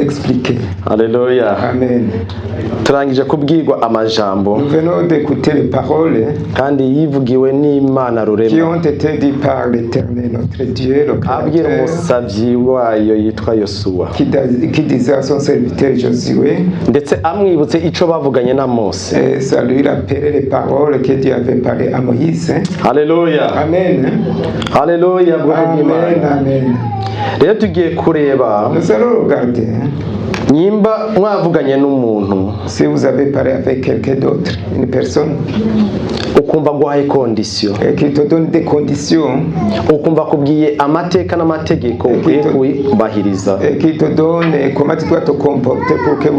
expliqué. Haleluya. Amen. Turangije kubwirwa amajambo Nous venons d'écouter les paroles kandi yivugiwe n'Imana qui Rurema ont été dites par l'Éternel, notre Dieu, le abwira Créateur, umusavyi wayo yitwa Yosuwa qui disait à son serviteur Josué, ndetse amwibutse ico bavuganye na Mose. Et ça lui rappelait les paroles que Dieu avait parlé à Moïse. Haleluya. Amen. Haleluya bwoko Amen. bw'Imana. Amen. Rero tugiye kureba Nous allons regarder, hein, nyimba mwavuganye n'umuntu si vous avez parlé avec quelqu'un d'autre, une personne, ukumva aguhaye conditions, et qui te donne des conditions, ukumva akubwiye amateka n'amategeko ukwiye kubahiriza, et qui te donne comment tu dois te comporter pour que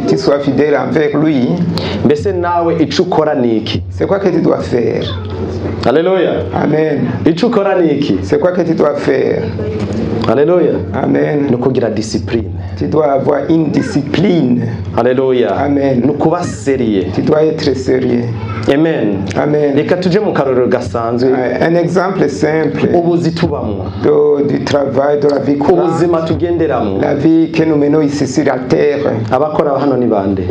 tu sois fidèle envers lui, mbese nawe ico ukora ni iki? C'est quoi que tu dois faire? Haleluya. Amen. Ico ukora ni iki? C'est quoi que tu dois faire? Haleluya. Amen. Ni ukugira discipline. Tu dois avoir une discipline. Haleluya. Amen. Ni ukuba sérieux. Tu dois être sérieux. Amen. Amen. Reka tuje mu karorero gasanzwe. Un exemple simple Ubuzi tubamwo, du travail, de la vie courante, ubuzima tugenderamwo. La vie que nous menons ici sur la terre. Abakora hano ni bande?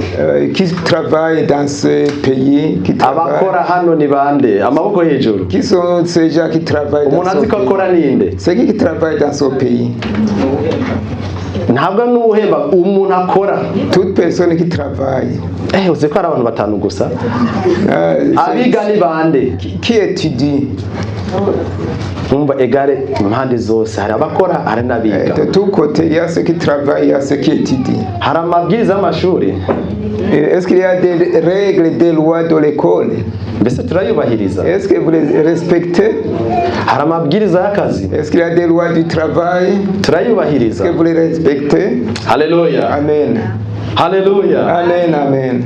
Qui travaille dans ce pays, qui travaille, Abakora hano ni bande? Amaboko hejuru. Qui sont ces gens qui travaillent dans Umuntu azi ce ko pays? Akora ninde? C'est qui travaille dans ce pays? Ntabwo n'uwuhemba umuntu akora. Toute personne qui travaille. Eh, uzi ko hari abantu batanu gusa. Abiga ni bande? Qui étudie? Mwumva égale impande zose hari abakora hari n'abiga. De tous côtés, il y a ceux qui travaillent, il y a ceux qui étudient. Hari amabwiriza y'amashuri. Est-ce qu'il y a des règles, des lois de l'école? Mbese turayubahiriza? Est-ce que vous les respectez? Hari amabwiriza y'akazi. Est-ce qu'il y a des lois du travail? Turayubahiriza? Est-ce que vous les respectez? Haleluya. Amen. Haleluya. Amen, amen.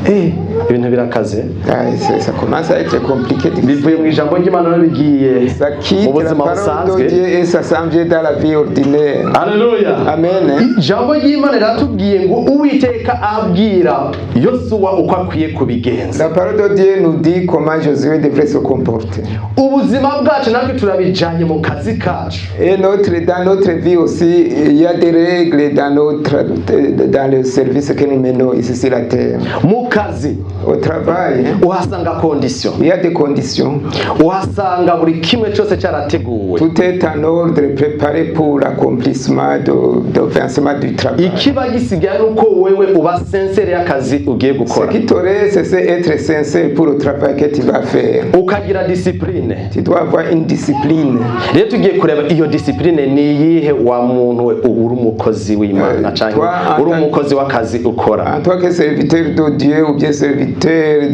Eh, ibintu birakaze. Ah, ça commence à être compliqué. Bivuye mu ijambo ry'Imana rero bigiye Ça mu quitte la buzima parole busanzwe. de Dieu et ça s'en vient dans la vie ordinaire. Haleluya. Amen. Ijambo ry'Imana riratubwiye ngo Uwiteka abwira Yosuwa uko akwiye kubigenza. La parole de Dieu nous dit comment Josué devrait se comporter. Ubuzima bwacu natwe turabijanye mu kazi kacu. Et dans notre vie aussi, il y a des règles dans le service que nous menons ici sur la terre. Mu kazi Au travail, hein, uhasanga conditions, il y a des conditions. Uhasanga buri kimwe cyose cyarateguwe. Tout est en ordre, préparé pour l'accomplissement de l'avancement du travail. Ikiba gisigaye ni uko wewe uba sincère y'akazi ugiye Ce gukora, qui te reste, c'est être sincère pour le travail que tu vas faire. Ukagira discipline. Tu dois avoir une discipline. Rero tugiye kureba iyo discipline ni iyihe wa muntu we uri umukozi w'Imana canke uri umukozi w'akazi ukora. En tant que serviteur de Dieu ou bien serviteur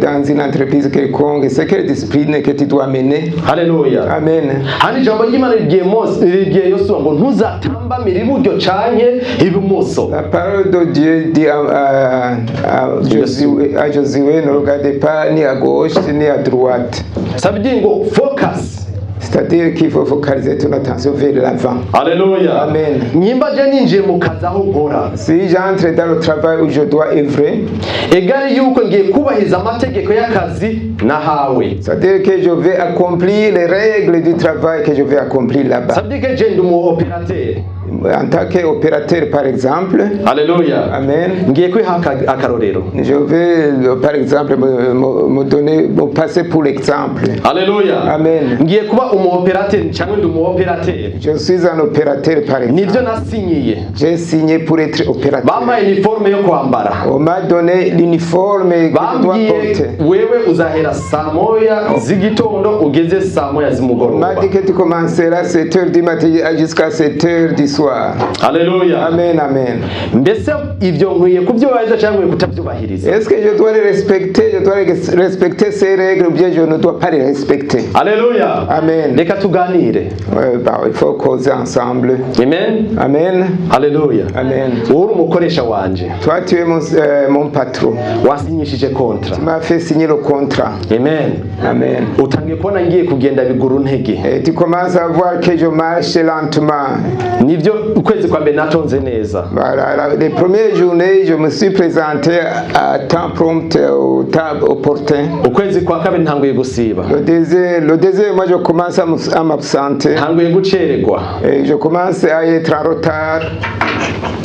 dans une entreprise quelconque, c'est quelle discipline que tu dois mener? Haleluya. Amen. Hano ijambo ry'Imana ribwiye Mose, ribwiye Yosuwa ngo ntuzatambamire iburyo canke ibumoso. La parole de Dieu dit à Josué, ne regardez pas ni à gauche ni à droite. Ça veut dire ngo focus. C'est-à-dire qu'il faut focaliser ton attention vers l'avant. Haleluya. Amen. Nyimba je ninjiye mu kazi aho nkora, Si j'entre dans le travail où je dois œuvrer, égale yuko ngiye kubahiriza amategeko y'akazi nahawe. C'est-à-dire que je vais accomplir les règles du travail que je vais accomplir là-bas. Ça veut dire que je ndi umu opérateur. En tant qu'opérateur, par exemple, Haleluya. Amen. Ngiye kwiha akarorero. Je vais, par exemple, me donner, me passer pour l'exemple. Haleluya. Amen. Ngiye kuba umu opérateur cyangwa ndi umu opérateur. Je suis un opérateur, par exemple. Nibyo nasinyiye. J'ai signé pour être opérateur. Bampaye uniforme yo kwambara. On m'a donné l'uniforme que je dois Bambwiye porter. Wewe uzahera saa moya z'igitondo ugeze saa moya On m'a z'umugoroba. Dit que tu commenceras à 7 h du matin jusqu'à 7 h du soir. Haleluya. Amen, amen. Mbese ibyo nkwiye kubyubahiriza cyangwa nkwiye kutabyubahiriza? Est-ce que je dois les respecter? Je dois respecter ces règles ou bien je ne dois pas les respecter? Haleluya. Amen. Reka tuganire. Ouais, bah, il faut causer ensemble. Amen. Amen. Haleluya. Amen. Wowe uri umukoresha wanje. Toi, tu es mon patron. Wasinyishije contrat. Tu m'as fait signer le contrat. Amen. Amen. Utangiye kubona ngiye kugenda biguru ntege. Et tu commences à voir que je marche lentement. Nibyo. Nibyo, ukwezi kwa mbere natonze neza. Voilà, les premières journées, je me suis présenté à temps prompt, au temps opportun. Ukwezi kwa kabiri ntanguye gusiba. Le deuxième mois, je commence à m'absenter. Ntanguye gucererwa. Et je commence à être en retard.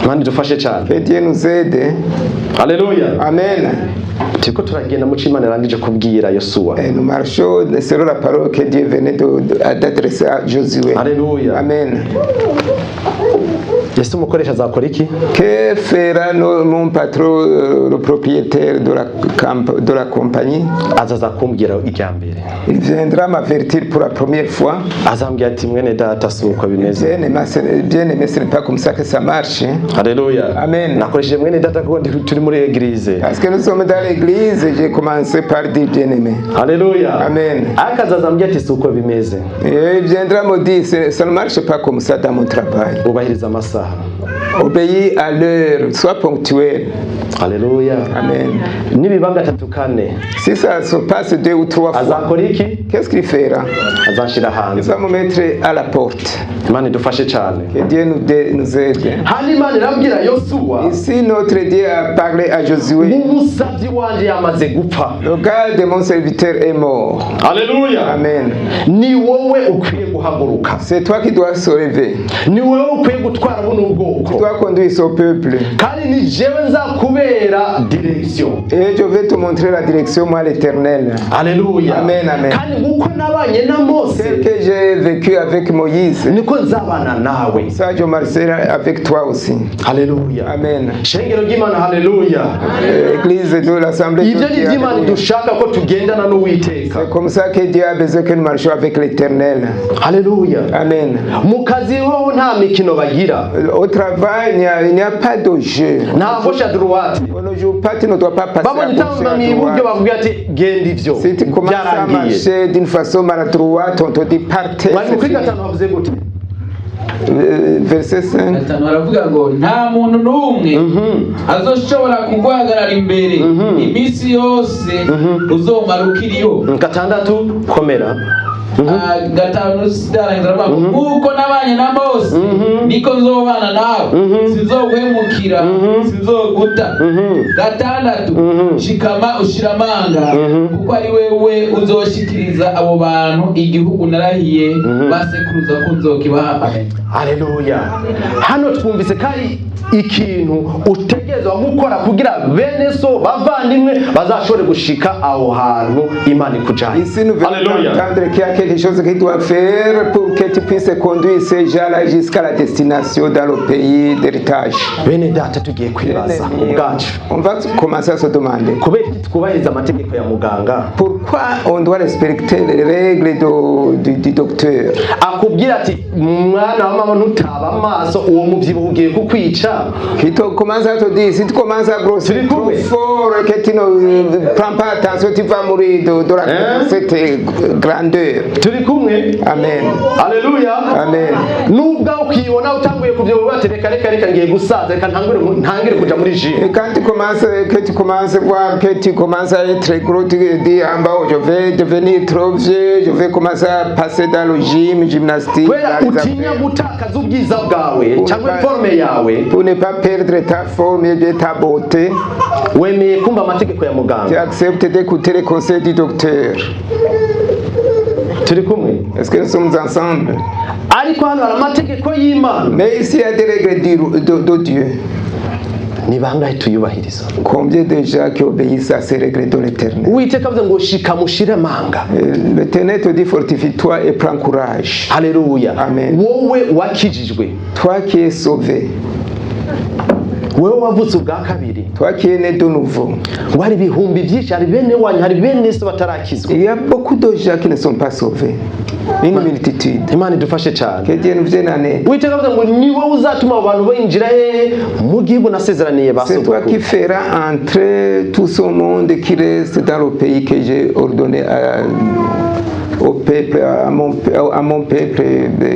Imana idufashe cyane. Que Dieu nous aide. Haleluya. Amen. Turiko turagenda mu c'Imana irangije kubwira Yosuwa. Et nous marchons selon la parole que Dieu venait d'adresser à Josué. Haleluya. Amen. Ese umukoresha azakora iki? Que fera mon patron, le propriétaire de la compagnie? Azaza kumbwira irya mbere. Il viendra m'avertir pour la première fois. Azambwira ati mwene data, si uko bimeze. Bien aimé, ce n'est pas comme ça que ça marche, hein. Haleluya. Amen. Nakoresheje mwene data kuko turi muri église. Parce que nous sommes dans l'église, j'ai commencé par dire bien aimé. Haleluya. Amen. Ariko azaza ambwira ati si uko bimeze. Et il viendra me dire, ça ne marche pas comme ça dans mon travail. Ubahiriza amasaha. Obéis à l'heure, sois ponctuel. Haleluya. Amen. Nibiba gatatu kane, Si ça se passe deux ou trois fois, azakora iki? Qu'est-ce qu'il fera? Azanshira Il hanze. va me mettre à la porte. Imana idufashe cyane. Que Dieu nous aide. Hano Imana irabwira Yosuwa, Ici, notre Dieu a parlé à Josué. Umusabyi wanje yamaze gupfa. Le gars de mon serviteur est mort. Haleluya. Amen. Ni wowe ukwiye guhaguruka. C'est toi qui dois se lever. Ni wowe ukwiye gutwara buno bwoko. Tu dois conduire ce peuple. Kandi ni jewe nzakubera direction. Et je vais te montrer la direction, moi l'Éternel. Haleluya. Amen, amen. Kandi nkuko nabanye na Mose, Tel que j'ai vécu avec Moïse, niko nzabana nawe. Ça je marcherai avec toi aussi. Haleluya. Amen. Shengero ry'Imana, haleluya. Église de l'Assemblée de Ibyo ni Dieu, iby'Imana alléluia. Dushaka ko tugendana n'Uwiteka. C'est comme ça que Dieu a besoin que nous marchions avec l'Éternel. Haleluya. Amen. Mu kazi hoho nta mikino bagira. Au travail, il n'y a pas de jeu. Nta gauche à droite. On ne joue pas, tu ne dois pas passer à Babonye gauche et à utambama iburyo, droite. bavuga ati genda ivyo. Si tu commences à Byarangiye. Marcher d'une façon maladroite, on te dit partez. Mwari C'est kuri fini. gatanu havuze gute? Verset 5. Gatanu baravuga ngo nta muntu n'umwe azoshobora kuguhagarara imbere iminsi yose uzomara ukiriho. Gatandatu, komera. Ah, gatanu sidarangiza aravuga ngo nk'uko nabanye na Mose niko nzobana nawe, sinzoguhemukira, sinzoguta. Gatandatu, shikama ushira amanga, kuko ari wewe uzoshikiriza abo bantu igihugu narahiye basekuruza ko nzokibaha. Amen. Haleluya. Hano twumvise ko ari ikintu utegerezwa gukora kugira bene so bavandimwe bazashobore gushika aho hantu Imana ikujanye. Ici, nous venons Alléluia. D'entendre qu'il y a quelque chose que tu dois faire pour que tu puisses conduire ces gens-là jusqu'à la destination dans le pays d'héritage. Bene data, tugiye kwibaza ubwacu. On va commencer à se demander Kubera iki twubahiriza amategeko ya muganga? Pourquoi on doit respecter les règles du docteur. Akubwira ati mwana wa mama, ntutaba amaso, uwo mubyibuho ugiye kukwica. Qui te commence à te dire, si tu commences à grossir Tu trop coupes. Fort et que tu ne prends pas attention, tu vas mourir de Hein? cette grandeur. Turi kumwe? Amen. Haleluya. Amen. Nubwo ukibona utanguye kubyibuha ati reka reka reka, ngiye gusaza, reka ntangure ntangire kuja muri gym. Et quand tu commences, que tu commences à voir que tu commences à être gros, tu te dis, ah bah, je vais devenir trop vieux, je vais commencer à passer dans le gym, gymnastique, Kubera dans les utinya affaires. Gutakaza ubwiza bwawe cyangwa forme yawe, Pour ne pas perdre ta forme et ta beauté, wemeye kumva amategeko ya tu muganga. Acceptes d'écouter les conseils du docteur. Turi kumwe? Est-ce que nous sommes ensemble? Ariko hano hari amategeko y'Imana. Mais ici, il y a des règles de Dieu. Ni bangahe tuyubahiriza? Combien de gens qui obéissent à ces règles de l'Éternel? Uwiteka avuze ngo shika mushire amanga. L'Éternel te dit, fortifie-toi et prends courage. Haleluya. Amen. Wowe wakijijwe, Toi qui es sauvé, wowe wavutse ubwa kabiri, toi qui es né de nouveau, ngo hari ibihumbi byinshi, hari bene wanyu, hari bene so batarakizwa. Il y a beaucoup de gens qui ne sont pas sauvés. Une multitude. Imana idufashe cyane. Que Dieu nous vienne en aide. Uwiteka avuze ngo ni wowe uzatuma abo bantu binjira hehe? Mu gihugu nasezeraniye ba C'est toi qui sogokuru. Feras entrer tout ce monde qui reste dans le pays que j'ai ordonné au peuple, à mon peuple,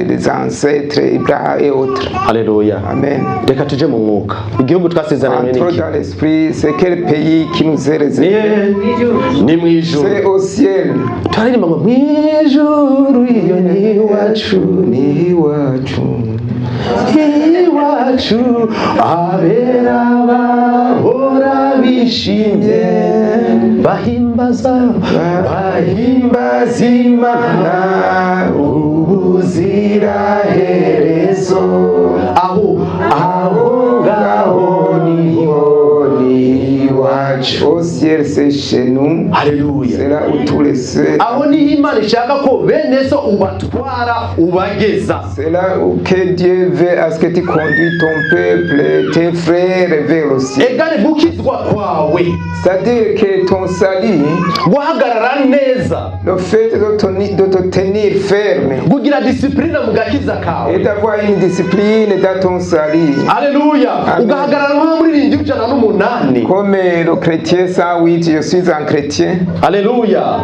les ancêtres, Ibrahim et autres. Haleluya. Amen. Reka tuje mu mwuka, igihugu twasezeraniwe ni Entrons iki? Dans l'esprit, c'est quel pays qui nous est Ni réservé? Hehe? Ni mu ijuru. C'est au ciel. Turaririmba ngo mu ijuru iyo ni iwacu. Ni iwacu. Iwacu abera bahora bishimye, bahimbaza, bahimbaza Imana ubuziraherezo. Aho ngaho niho ni iwacu. Au ciel, c'est chez nous. Haleluya. C'est là où tous les saints. Aho niho Imana ishaka ko bene so ubatwara, ubageza. C'est là où que Dieu veut à ce que tu conduis ton peuple, tes frères vers le ciel. Egare gukizwa kwawe, C'est-à-dire que ton salut, guhagarara neza, le fait de te tenir ferme kugira discipline mu gakiza kawe, et d'avoir une discipline dans ton salut. Aleluya. Amen. Ugahagarara nk'umuririmbyi w'108. Comme le chrétien 108, je suis un chrétien. Aleluya.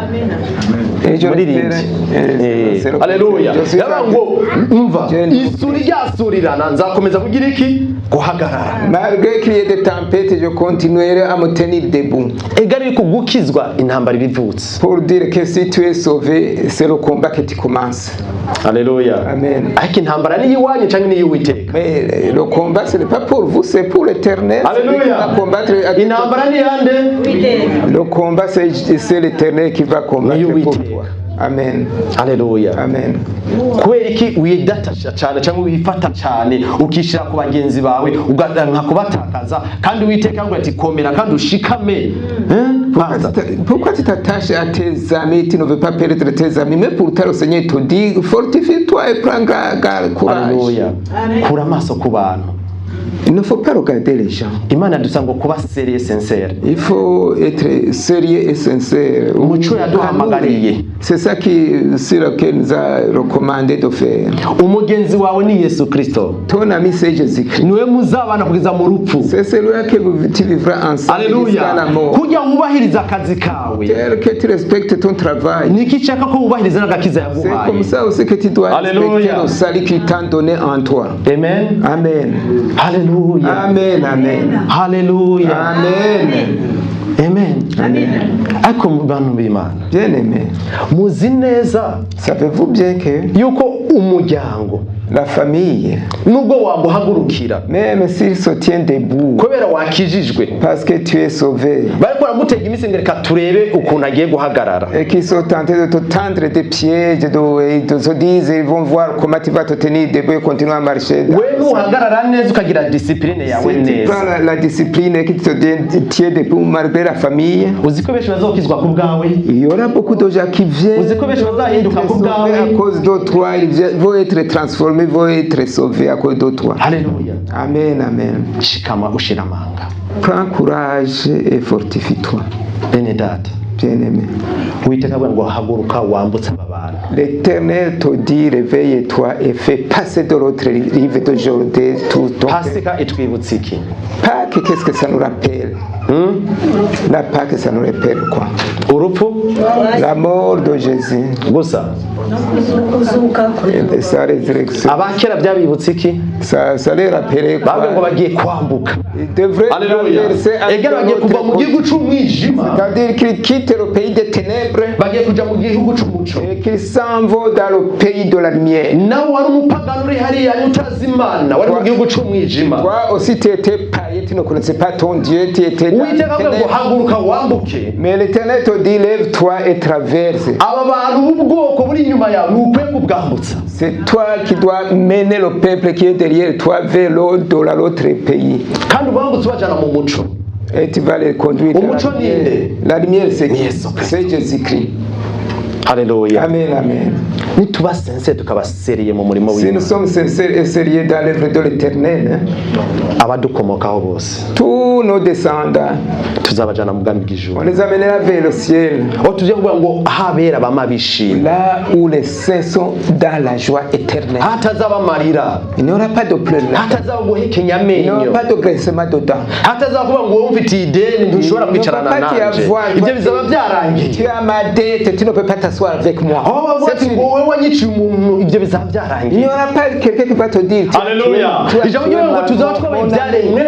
Et je Muririmbyi. c'est le Aleluya. chrétien. Je suis Yavuga un ngo umva, Je- isuri ryasurirana nzakomeza kugira iki? Guhagarara. Malgré qu'il y ait des tempêtes, je continuerai à me tenir debout. Egare yuko gukizwa intambara iba ivutse. Pour dire que si tu es sauvé, c'est le combat que tu commences. Aleluya. Amen. Ariko intambara ni iy'iwanyu cyangwa ni iy'Uwiteka? Mais le combat, ce n'est pas pour vous, c'est pour l'Éternel. C'est lui qui Alléluia. va combattre. Intambara ni iyande? Le combat, c'est l'Éternel qui va combattre Ni pour Uwiteka. toi. Amen. Aleluya. Amen. Kubera iki widatasha cyane cyangwa wifata cyane ukishyira ku bagenzi bawe ugatanka kubatakaza, kandi Uwiteka ngo ati komera kandi ushikame? Eh? Pastor. Pourquoi tu t'attaches à tes amis, tu ne veux pas perdre tes amis, mais pourtant le Seigneur te dit, fortifie-toi et prends garde, courage. Aleluya. Kura amaso ku bantu. Il ne faut pas regarder les gens. Imana dusanga kuba sérieux, sincère. Il faut être sérieux et sincère. Umuco yaduhamagariye. C'est ça sur lequel nous a recommandé de faire. Umugenzi wawe ni Yesu Kristo. Ton ami, c'est Jésus-Christ. Niwe muzabana kugeza mu rupfu. C'est celui-là que tu vivras ensemble jusqu'à Aleluya. la mort. Kujya wubahiriza akazi kawe, Tel que tu respectes ton travail, niki nshaka ko wubahiriza n'agakiza c'est yaguhaye. comme ça aussi que tu dois Alléluia. respecter le salut qu'il t'a donné en toi. Amen. Amen. Haleluya. Amen. Amen. Haleluya. Amen. Amen. Ariko mu bantu b'Imana, Bien-aimé, muzi neza savez-vous bien que yuko umuryango, la famille, nubwo waguhagurukira même s'il se tient debout, kubera wakijijwe, parce que tu es sauvé, bariko baramutega iminsi ngo reka turebe ukuntu agiye guhagarara, et qu'ils sont tentés de te tendre des pièges, et de se disent, ils vont voir comment tu vas te tenir debout et continuer à marcher. We nuhagarara neza ukagira discipline yawe Si tu neza, prends la discipline et que tu te tiens debout malgré la famille, uzi ko benshi bazokizwa ku bwawe? Il y aura beaucoup de gens qui viennent Uzi ko benshi bazahinduka être ku bwawe? Sauvés à cause de toi, ils vont être transformés, vont être sauvés à cause de toi. Haleluya. Amen, amen. Shikama ushira amanga. Prends courage et fortifie-toi, Bene data, bien-aimé. Uwiteka avuga ngo haguruka wambutse aba bantu. L'Éternel te dit, réveille-toi et fais passer de l'autre rive de Jourdain tout ton peuple. Pasika itwibutsa iki? Pâques, qu'est-ce que ça nous rappelle? La Pâque, ça nous rappelle quoi? Urupfu. La mort de Jésus Gusa. Kuzuka kwe. Et sa résurrection. Abakera byabibutsa iki? Ça les rappelait Bavuga ngo quoi? bagiye kwambuka. Ils devraient Haleluya. traverser à Egera bagiye l'autre kuva mu côté. gihugu c'umwijima, C'est-à-dire qu'ils quittent le pays des ténèbres bagiye kuja mu gihugu c'umuco. Et qu'ils s'en vont dans le pays de la lumière. Nawe wari umupagani uri hariya utazi Imana, wari mu gihugu c'umwijima. Toi aussi, tu étais païen, tu ne connaissais pas ton Dieu, tu étais dans les Uwiteka avuga ngo ténèbres. haguruka wambuke. Mais l'Éternel te dit, lève-toi et traverse. Aba bantu b'ubwoko buri inyuma yawe ntukwiye kubwambutsa. C'est toi qui dois mener le peuple qui est derrière toi vers l'autre, de l'autre pays. Kandi ubambutse ubajana mu muco. Et tu vas les conduire dans la Umuco ni lumière. nde? La lumière, c'est qui? Yesu Kristo. C'est Jésus-Christ. Haleluya. Amen, amen. Nituba sincères tukaba sérieux mu murimo Si nous w'Imana, sommes sincères et sérieux dans l'œuvre de l'Éternel, hein, abadukomokaho bose tous nos descendants, tuzabajana mu bwami bw'ijuru, on les amènera vers le ciel, aho tugiye kuvuga ngo ahabera bama bishimye, là où les saints sont dans la joie éternelle. Hatazaba amarira, Il n'y aura pas de pleurs là. hatazaba guhekenya Il n'y aura amenyo, pas de grincement de dents. hatazaba kuvuga ngo wowe umfitiye ideni ntushobora kwicarana Il ne faut pas nanje. y avoir- Ibyo bizaba byarangiye. Tu as ma dette, tu ne peux pas t'asseoir avec moi. Aho bavuga C'est ati fini. ngo wowe wanyiciye umuntu, ibyo bizaba Il byarangiye. n'y aura pas quelqu'un qui va te dire. Haleluya. Ijambo ry'Imana ngo tuzaba twabaye Mon ami. ibyaremwe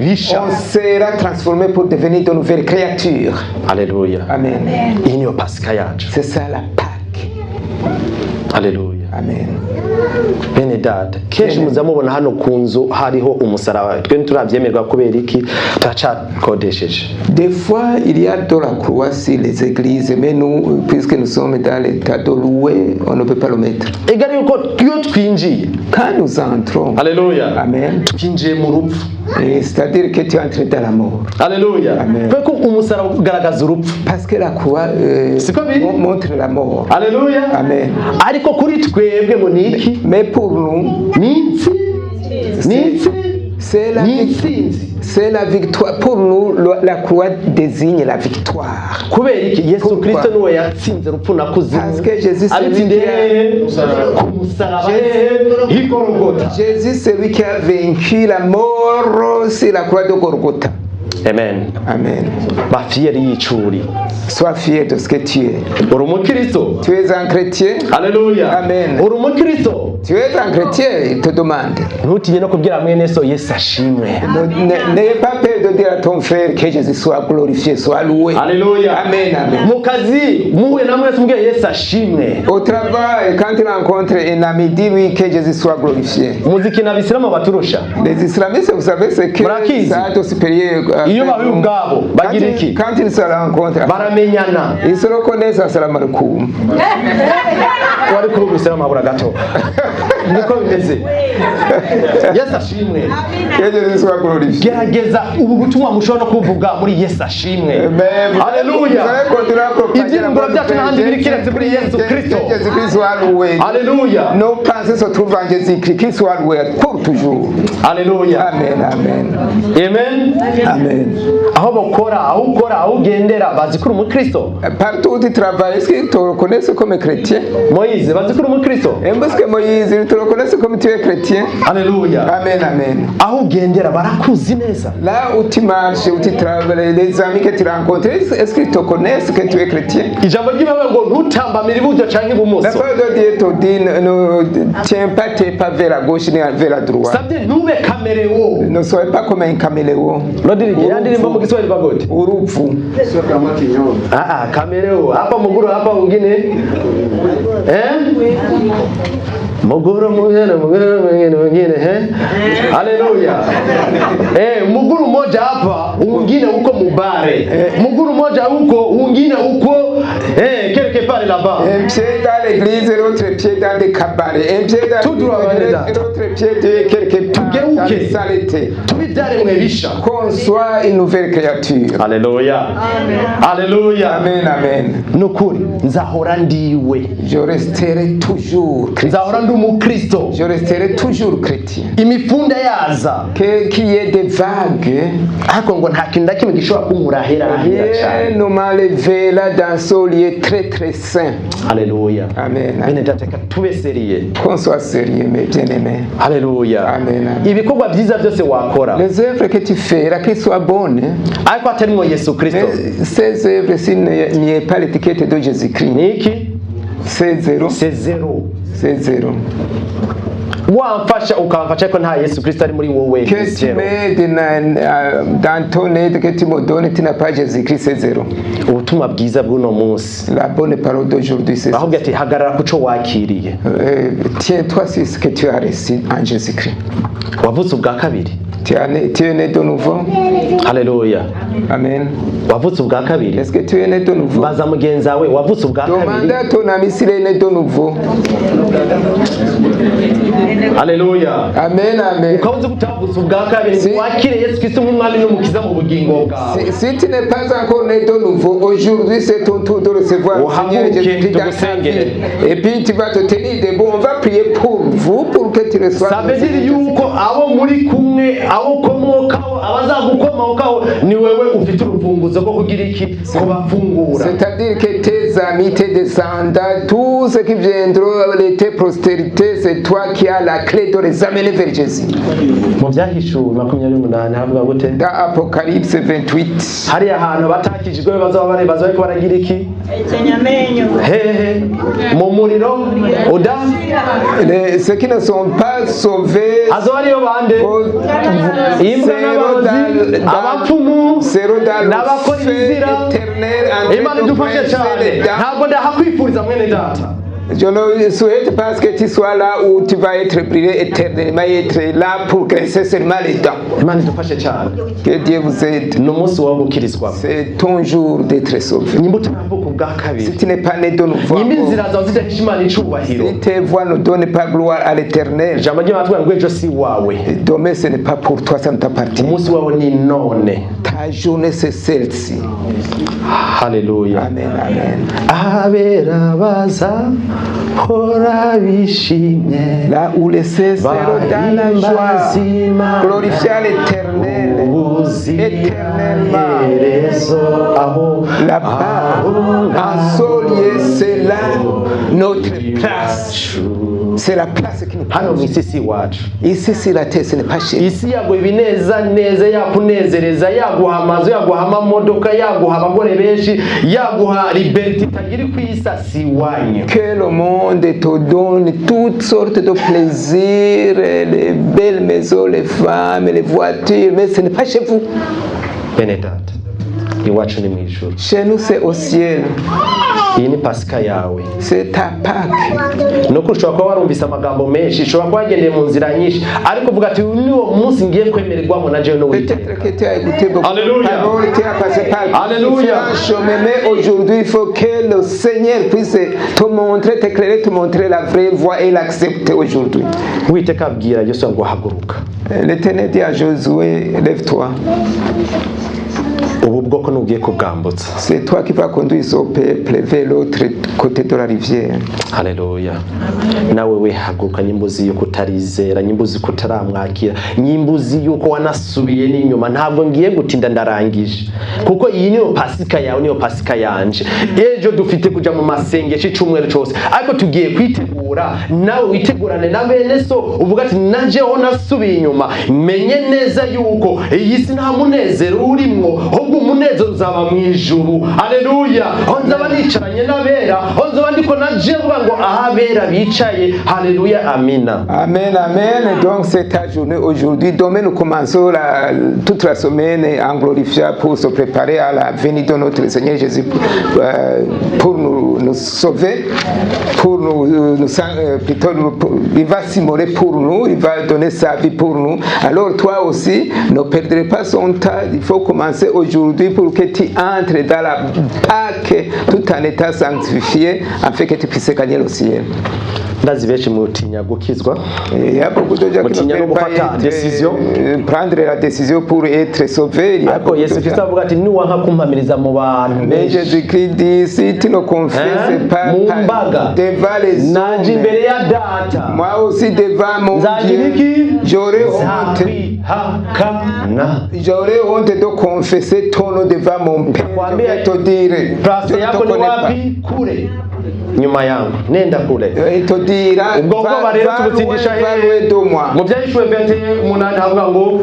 bisha. On sera transformé pour devenir de nouvelles créatures. Haleluya. Amen. Iyi niyo Pasika yacu. C'est ça la Pâque. Haleluya. Amen. Bene data, kenshi muza mubona hano ku nzu hariho umusaraba. Twe ntiturabyemerwa. Kubera iki? Turacakodesheje. Des fois, il y a de la croix sur les églises, mais nous, puisque nous sommes dans l'état de louer, on ne peut pas le mettre. Ega yuko iyo twinjiye, Quand nous entrons, haleluya, Amen, twinjiye mu rupfu. Et c'est-à-dire que tu entres dans la mort. Haleluya. Amen. Kubera ko umusaraba ugaragaza urupfu. Parce que la croix C'est comme il- montre la mort. Haleluya. Amen. Ariko kuri twebwe ngo ni iki? Mais pour nous, Ni intsinzi, ni intsinzi, c'est la, ni intsinzi. C'est la victoire. Pour nous, la croix désigne la victoire. Kubera iki? Yesu Pourquoi? Kristo niwe yatsinze urupfu na kuzimu. Parce que Jésus, c'est lui Abitsindiye qui a- hehe? Ku musaraba. Hehe? I Golgota. Jésus, c'est lui qui a vaincu la mort sur la croix de Golgotha. Amen. Amen. Ba fier y'ico uri. Sois fier de ce que tu es. Uri umukristo. Tu es un chrétien. Haleluya. Amen. Uri umukristo. Tu es un chrétien, il te demande. Ntutinye no kubwira mwene so Yesu ashimwe. N'ayez pas peur de dire à ton frère que Jésus soit glorifié, soit loué. Haleluya. Amen, amen. Mu kazi muhuye na mwese mubwire Yesu ashimwe. Au travail, quand tu rencontres un ami, dis-lui que Jésus soit glorifié. Muzi ikintu abisilamu baturusha? Les islamistes, vous savez, c'est que Murakizi. ça a supérieur. Iyo bahuye ubwabo Quand bagira iki? quand ils se rencontrent, Baramenyana. ils se reconnaissent, assalamu alaikum. Wari kuri ubisilamu habura gato, niko bimeze. Yesu ashimwe. Que Jésus soit glorifié. Gerageza ubu butumwa mushobora no kubuvuga muri Yesu ashimwe. Mais vous Haleluya. allez continuer à propager la Ibyiringiro bonne byacu n'ahandi biri kiretse muri Yesu Que Kristo. Jésus-Christ soit loué. Haleluya. Nos pensées se trouvent en Jésus-Christ, qu'il soit loué pour toujours. Haleluya. Amen, amen. Amen. Amen. Aho bakora, aho ukora, aho ugendera, bazi ko uri umukristo? Partout où tu travailles, est-ce qu'ils te reconnaissent comme chrétien? Moyize, bazi ko uri umukristo? Est-ce que Moïse, ils te reconnaissent comme tu es chrétien? Haleluya. Amen, amen. Aho ugendera barakuzi neza? Là où tu marches, où tu travailles, les amis que tu rencontres, est-ce qu'ils te connaissent que tu es chrétien? Ijambo ry'Imana ngo ntutambamire iburyo canke ibumoso. La parole de Dieu te dit, ne tiens pas tes pas vers la gauche ni vers la droite. Sabye ntube caméléon. Ne sois pas comme un caméléon. Rodirige, ya ndirimbo mu Giswahili bagoti. Urupfu. Ah ah, caméléon hapa muguru, hapa mwingine, eh, muguru mwingine, mwingine, mwingine, mwingine, eh. Haleluya. Eh, muguru mmoja hapa, mwingine huko mubare, muguru mmoja huko, mwingine huko, eh, quelque part là-bas. Un pied dans l'église et l'autre pied dans des cabarets. Un pied dans Tout droit, l'église Vanessa. et l'autre pied de quelque part dans Tugeuke. les saletés. Tube ibyaremwe bisha. Qu'on soit une nouvelle créature. Haleluya, haleluya. Amen, amen. Nukuri nzahora ndiwe. Je resterai toujours chrétien. Nzahora ndi umukristo. Je resterai toujours chrétien. Imifunda yaza, Qu'il y ait des vagues, ariko ngo nta kintu na kimwe gishobora kunkura ahera ahera cyane. rien ne m'enlever là dans ce lieu très très saint. Haleluya. Amen. Bene data, reka tube sérieux. Qu'on soit sérieux, mes bien-aimés. Haleluya. Amen, amen. Ibikorwa byiza byose wakora, Les œuvres que tu fais, là, qu'elles soient bonnes, hein, ariko hatarimo Yesu Kristo, mais ces œuvres, s'il n'y a pas l'étiquette de Jésus-Christ, ni iki? C'est zéro. C'est zéro. C'est zéro. Wamfasha ukamfasha, ariko nta Yesu Kristo ari muri wowe, Que ni tu zéro. m'aides dans ton aide que tu me donnes, tu n'as pas Jésus-Christ, c'est zéro. Ubutumwa bwiza bw'uno munsi, La bonne parole d'aujourd'hui, c'est ça. ahubwo ati hagarara ku cyo wakiriye. Tiens-toi sur ce que tu as reçu en Jésus-Christ. Wavutse ubwa kabiri? Tu es né de nouveau. Haleluya. Amen. Wavutse ubwa kabiri? Est-ce que tu es né de nouveau? Baza mugenzi wawe, wavutse ubwa Demande kabiri? à ton ami s'il est né de nouveau. Haleluya. Amen, amen. Ukaba uzi ko utavutse ubwa kabiri, Si- wakire Yesu Kristo nk'umwami n'umukiza mu bugingo bwawe. Si tu n'es pas encore né de nouveau, aujourd'hui c'est ton tour de recevoir le Seigneur Uhaguruke, Jésus-Christ dans ta tugusengere. vie. Et puis tu vas te tenir debout. On va prier pour vous pour que tu reçoives Ça le veut dire Seigneur Jésus. yuko abo muri kumwe, abo ukomokaho, abazagukomokaho, ni wewe ufite urufunguzo rwo kugira iki? Kubafungura. C'est-à-dire que tes amis, tes descendants, tous ceux qui viendront, tes postérités, c'est toi qui as la clé de les amener vers Jésus. Mu Byahishuwe 28 havuga gute? Dans Apocalypse 28, Hariya hantu abatakijwe bazaba bari, bazaba bariko baragira iki? Hehe? Mu muriro uda. Ceux qui ne sont pas sauvés Hazoba ariyo bande? Imbwa n'abarozi, abapfumu seront dans le n'abakora feu ibizira. éternel en train Imana de idufashe princer cyane. les dents. Ntabwo ndahakwifuriza, mwene data. Je ne souhaite pas que tu sois là où tu vas être brûlé éternellement et être là pour grincer seulement les dents. Imana idufashe cyane. Que Dieu vous aide. Ni umunsi wawe gukirizwamo. C'est ton jour d'être sauvé. Nimba utaravuka ubwa kabiri, Si tu n'es pas né de nouveau, nimba inzira zawe zidahesha Imana icubahiro, si tes voies ne donnent pas gloire à l'Éternel, ijambo ry'Imana tubwira ngo ejo si wawe. Demain ce n'est pas pour toi, ça ne t'appartient. Umunsi wawe ni none. Ta journée, c'est celle-ci. Haleluya. Amen, amen. Abera bazahora bishimye. Là où les saints seront dans la joie, glorifiant l'Éternel éternellement. Ubuziraherezo aho. Là-bas, en ce lieu, c'est là notre place. C'est la place qui nous Hano mu isi si iwacu. Ici, sur la terre, ce n'est pas chez nous. Isi yaguha ibineza neza, yakunezereza, yaguha amazu, yaguha amamodoka, yaguha abagore benshi, yaguha liberté itagira uko isa, si iwanyu. Que le monde te donne toutes sortes de plaisirs, les belles maisons, les femmes, les voitures, mais ce n'est pas chez vous. Bene data, iwacu ni mu ijuru. Chez nous, c'est au ciel. Iyi ni Pasika yawe. C'est ta Pâque. Ni uko ushobora kuba warumvise amagambo menshi, ushobora kuba wagendeye mu nzira nyinshi, ariko uvuga ati uyu ni wo munsi ngiye kwemererwamo na jewe Peut-être n'Uwiteka. Que tu as écouté beaucoup Alléluia. de paroles, tu as passé par Alléluia. différents chemins, mais aujourd'hui, il faut que le Seigneur puisse te montrer, t'éclairer, te montrer la vraie voie et l'accepter aujourd'hui. Uwiteka abwira Yosuwa ngo haguruka. L'Éternel dit à Josué, lève-toi. Ubu bwoko nugiye kubwambutsa. C'est toi qui vas conduire ce peuple vers l'autre côté de la rivière. Haleluya. Nawe we haguruka, nimba uzi yuko utarizera, nimba uzi ko utaramwakira, nimba uzi yuko wanasubiye n'inyuma. Ntabwo ngiye gutinda, ndarangije, kuko iyi niyo Pasika yawe, niyo Pasika yanje. Ejo dufite kuja mu masengesho icumweru cose, ariko tugiye kwitegura. Nawe witegurane na bene so, uvuga ati najeho nasubiye inyuma, menye neza yuko iyi si nta munezero urimwo, ahubwo umunezero uzaba mu ijuru. Haleluya. Aho nzaba nicaranye n'abera, aho nzaba ndiko naje mvuga ngo aho abera bicaye. Haleluya, amina. Amen, amen. Donc c'est ta journée aujourd'hui. Demain, nous commençons toute la semaine en glorifiant pour se préparer à la venue de notre Seigneur Jésus pour nous sauver, pour nous, plutôt il va s'immoler pour nous, il va donner sa vie pour nous. Alors toi aussi, ne perdrez pas son temps. Il faut commencer aujourd'hui pour que tu entres dans la Pâque tout en étant sanctifié, afin que tu puisses gagner le ciel. Ndazi benshi mutinya gukizwa. Et il y a beaucoup de gens qui Mutinya ne no peuvent pas gufata décision. Prendre la décision pour être sauvé. Il y a Ariko beaucoup de Yesu gens. Kristo avuga ati niwanka kumpamiriza mu bantu Mais benshi, Jésus-Christ dit, si tu ne confesses Hein? pas, Mu mbaga. Devant les nanje hommes, imbere ya data moi aussi devant mon nzagira Dieu, iki? J'aurai honte. Nzakwihakana. J'aurai honte de confesser ton nom devant mon Père. Je vais te dire, Place je ne te yako ni connais pas. wapi? Kule nyuma yangu, nenda kule. Il te dira, Ubwo va, bwoba rero va loin, tubutsindisha va hehe? loin de moi. Mu Byahishuwe 21:8 havuga ngo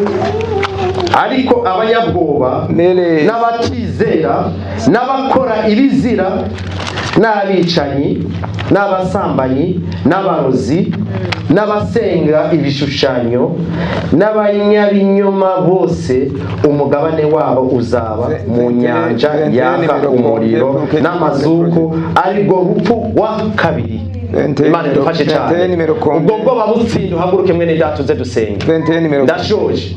ariko abanyabwoba Mais n'abatizera n'abakora ibizira n'abicanyi n'abasambanyi n'abarozi n'abasenga ibishushanyo n'abanyabinyoma bose, umugabane wabo uzaba mu nyanja yaka umuriro n'amazuku, arirwo rupfu wa kabiri. Imana idufashe cyane. Ubwo bwoba butsinda, uhaguruke mwene data, uze dusenge. 21 numéro. Ndashoje.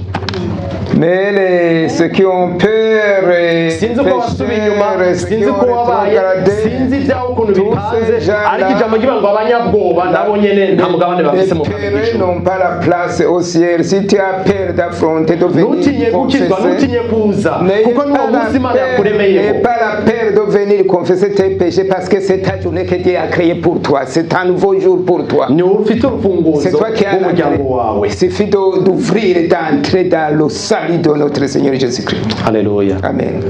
Mais ceux qui ont peur et Sinzi uko wasubiye inyuma, pécheurs, ceux qui sinzi ont uko wabaye, rétrogradé, sinzi ibyawe ukuntu tous bipanze, ces gens-là, ariko ijambo ry'Imana ngo abanyabwoba nabo nyene nta mugabane bafise les mu bwami peureux bw'ijuru. N'ont pas la place au ciel. Si tu as peur d'affronter, de venir Ntutinye gukizwa, confesser, ntutinye kuza, n'ayez kuko n'uwo pas la munsi Imana peur, yakuremeyeho. n'ayez pas la peur de venir confesser tes péchés parce que c'est ta journée que Dieu a créée pour toi. C'est un nouveau jour pour toi. Ni wowe ufite urufunguzo C'est toi qui as la rw'umuryango clé. wawe. Il suffit d'ouvrir et d'entrer dans le salut de notre Seigneur Jésus-Christ. Haleluya. Amen.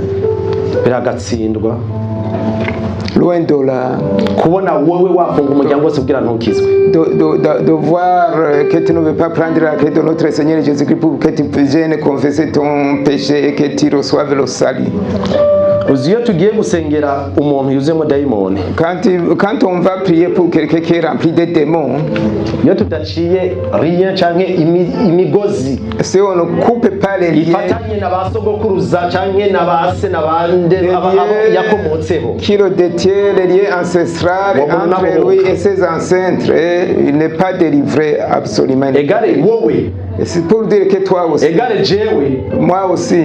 Biragatsindwa. Loin de là, Kubona wowe wafunga umuryango wose kugira ntukizwe. de voir que tu ne veux pas prendre la clé de notre Seigneur Jésus-Christ pour que tu viennes confesser ton péché et que tu reçoives le salut. Uzi iyo tugiye gusengera umuntu yuzuyemo dayimoni, Quand on va prier pour quelqu'un qui est rempli de démons, iyo tudaciye lien canke imigozi si on ne coupe pas les liens ifatanye na ba sogokuruza canke na ba se na bande abo yakomotseho, qui le détient, les liens ancestrales Bon, bon, entre bon. lui et ses ancêtres, et il n'est pas délivré absolument. Égale wowe, Et c'est pour dire que toi aussi, égale jewe, moi aussi,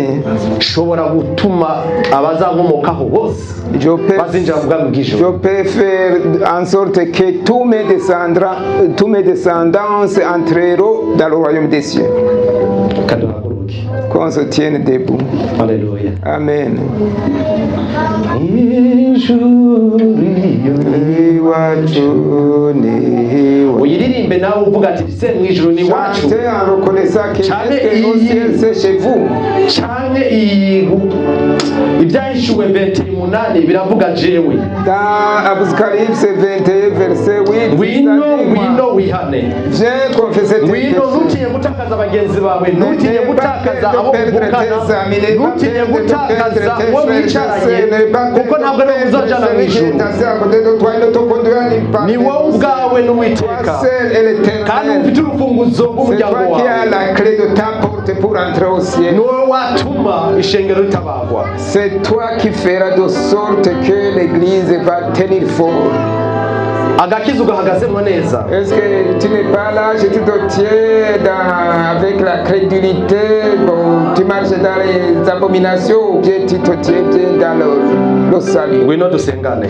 nshobora gutuma abazankomokaho bose je peux, bazinjira mu bwami bw'ijuru. je peux faire en sorte que tous mes descendants entreront dans le royaume des cieux. Kaduhaguruke. Qu'on se tienne debout. Haleluya. Amen. Ijuru iyo. Iwacu ni iwacu. Uyiririmbe nawe uvuga ati se mu ijuru ni iwacu. Chantez en reconnaissant que Chantez est-ce que au ciel c'est chez vous. Canke iyi Ibyahishuwe 28 biravuga jewe. Dans Apocalypse 21, verset 8, Ngwino, ça dit, moi, ngwino wihane. viens confesser tes Ngwino, péchés. ntutinye gutakaza bagenzi bawe, ntutinye gutakaza abo muvukana, ntutinye gutakaza uwo mwicaranye, kuko ntabwo ari wowe uzajana mu ijuru, ni wowe ubwawe n'Uwiteka, kandi ufite urufunguzo C'est rw'umuryango toi qui as wawe. La clé de ta porte pour entrer au ciel. Ni wowe watuma ishengero ritabagwa. C'est toi qui feras de sorte que l'église va tenir fort. Agakiza ugahagazemo neza. Est-ce que tu n'es pas là, je te tiens avec la crédulité, bon, tu marches dans les abominations ou bien tu te tiens bien dans le salut? Ngwino dusengane.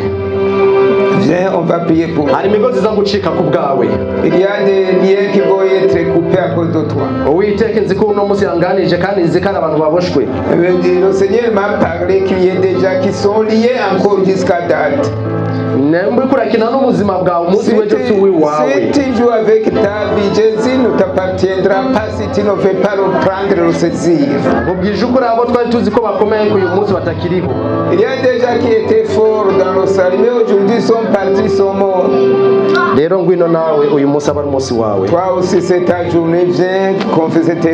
Viens, on va prier pour. Hari imigozi iza gucika ku bwawe. Il y a des liens qui vont être coupés à cause de toi. Uwiteka nzi ko uno munsi yanganije kandi nzi ko ari abantu baboshwe. Le Seigneur m'a parlé qu'il y a des gens qui sont liés encore jusqu'à date. Nimba uriko urakina n'ubuzima bwawe, umunsi Si w'ejo tu, si uw'iwawe. si tu joues avec ta vie, Jésus ne t'appartiendra pas si tu ne veux pas le prendre et le saisir. Nkubwije ukuri, abo twari tuzi ko bakomeye ko uyu munsi batakiriho. Il y a des gens qui étaient forts dans le salut, mais aujourd'hui sont partis, sont morts. Rero ngwino nawe uyu munsi aba ari umunsi wawe. Toi aussi, c'est ta journée, viens confesser tes